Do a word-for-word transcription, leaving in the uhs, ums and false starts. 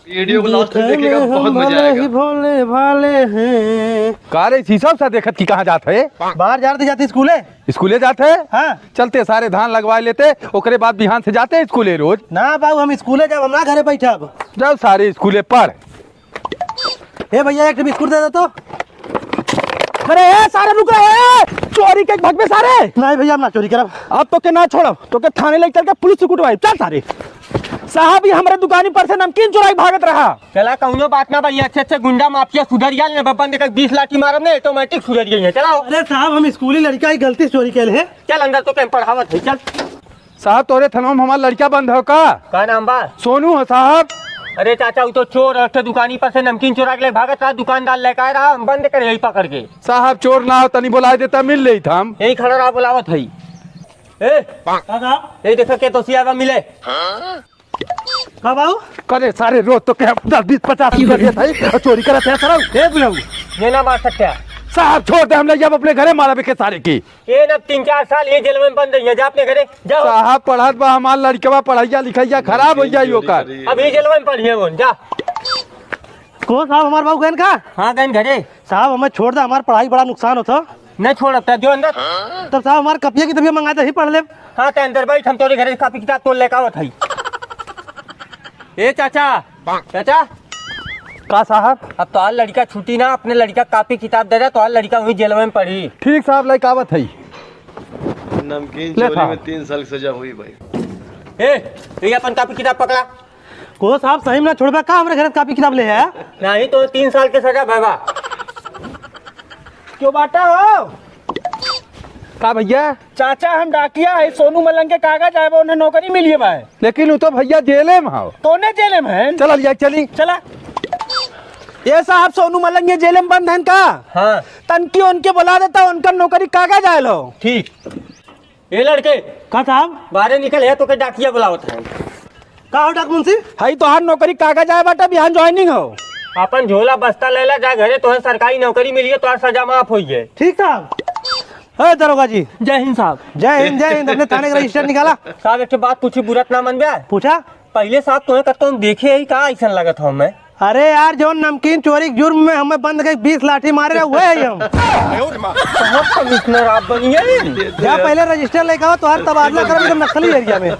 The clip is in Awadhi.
वीडियो को लास्ट तक देखे में देखेगा, बहुत हम मजा भले आएगा। ही भोले भाले हैं। का रे, शीशा उसा देखत कि कहाँ जात है? बाहर जात ही जात ही स्कूले। स्कूले जात है? हाँ। चलते सारे धान लगवाए लेते, ओकरे बाद बिहान से जाते स्कूले रोज। ना बाबू, हम स्कूले जाब, हम ना घरे बैठब। जाओ सारे स्कूले पढ़। ए भैया, एक ठे बिस्कुट दे दे तो। अरे ए, सारे रुका ए, चोरी के भगबे सारे। नहीं भैया, हम ना चोरी करब। अब तोके ना छोड़ब, तोके थाने लेके चल के पुलिस से कुटवाई। चल सारे। साहब, ये हमरे दुकानी पर से नमकीन चुराई भागत रहा। चला, कौनो बात ना भाई, अच्छे अच्छे गुंडा माफिया सुधर गया ने, बब्बन देख बीस लाठी मारब ने, ऑटोमेटिक सुधर गई है। चलाओ। अरे साहब, हम स्कूली लड़का ही गलती से चोरी कैले हैं। चल अंदर, तोके हम पढ़ावत है, चल। साहब, तोरे थनवा में हमार लड़का बंद हो का? का नाम बा? सोनू हो साहब। अरे चाचा, उ तो चोर है, एक ठे दुकानी पर से नमकीन चुरा के ले भागत रहा, दुकानदार लेके आए रहा, हम बंद करे यही पकड़ के। साहब, चोर ना हो, तनी बुलाए देता, मिल लेत हम। यही खड़ा रहा, बुलावत है। ए, का साहब? यही देखा के तो सियाबा मिले। का बाबू? करे सारे रोज तो के दस, बीस, पचास रुपया देत है और चोरी करत है सारा। ए बुलाऊ, ये ना मार सकते हैं। साहब, छोड़ दे, हम ले जाब अपने घरे, मारा बेके सारे की। ये ना तीन चार साल ये जेल में बंद रही है, जा अपने घरे, जाओ। साहब, पढ़त बा हमार लड़कवा, पढ़ैया लिखैया खराब हो जाई ओकर। अब ये जेल में पढ़िए वो, जा। को साहब, हमार बाबू गएन का? हाँ, गएन घरे। साहब, हमें छोड़ दे, हमार पढ़ाई बड़ा नुकसान होता। नहीं छोड़ब, तै जो अंदर। तब साहब, हमार कपिया किताबिया मंगा दे, ही पढ़ लेब। हाँ, तै अंदर बैठ, हम तोरे घरे से कापी किताब तोड़ लेके आवत हई। ए चाचा, चाचा। का साहब? अब तोहार लड़का छूटी ना, अपने लड़का कापी किताब दे दे, तोहार लड़का वहीं जेलवे में पढ़ी। ठीक साहब, लेके आवत हई। नमकीन ले चोरी था। में तीन साल की सजा हुई भाई। ए, तू ये अपन कापी किताब पकड़ा। को साहब, सही में ना छोड़बा का, हमरे घर से कापी किताब ले है? नहीं तो तीन साल के सजा बाबा। क्यों बाटा हो? का भैया? चाचा, हम डाकिया है, सोनू मलंग के कागज आए बा, उन्हें नौकरी मिली है भाई। लेकिन उ तो भैया जेले में हौ। कौने जेले में है? चल लिया चली। चला। ये साहब, सोनू मलंग ये जेले में बंद हैं का? हाँ। तनकी उनके बुला देता, उनका नौकरी कागज आयल हो। ठीक। ए लड़के। का साहब? बाहरे निकल है, तोके डाकिया बुलावत है। का हो डाक मुंशी? हई तोहार नौकरी कागज आए बाटे, बिहान joining हो। अपन झोला बस्ता ले ला, जा घरे, तोहे सरकारी नौकरी मिली है, तोहार सजा माफ होई है। ठीक साहब। ए दरोगा जी। जय हिंद साहब। जय हिंद, जय हिंद। अपने थाने का रजिस्टर निकाला। साहब, एक ठे बात पूछी, बुरा त ना मनबे? पूछा। पहले साहब तोहे कतौ देखे ही का ऐसन लगत हो मैं? अरे यार, जौन नमकीन चोरी के जुर्म में हमें बंद करके बीस लाठी मारे रहे, वह है हम। बहुत कमिश्नर आप बनिए। जा पहले रजिस्टर लेके आओ, तोहार तबादला करब एकदम नक्सली एरिया में।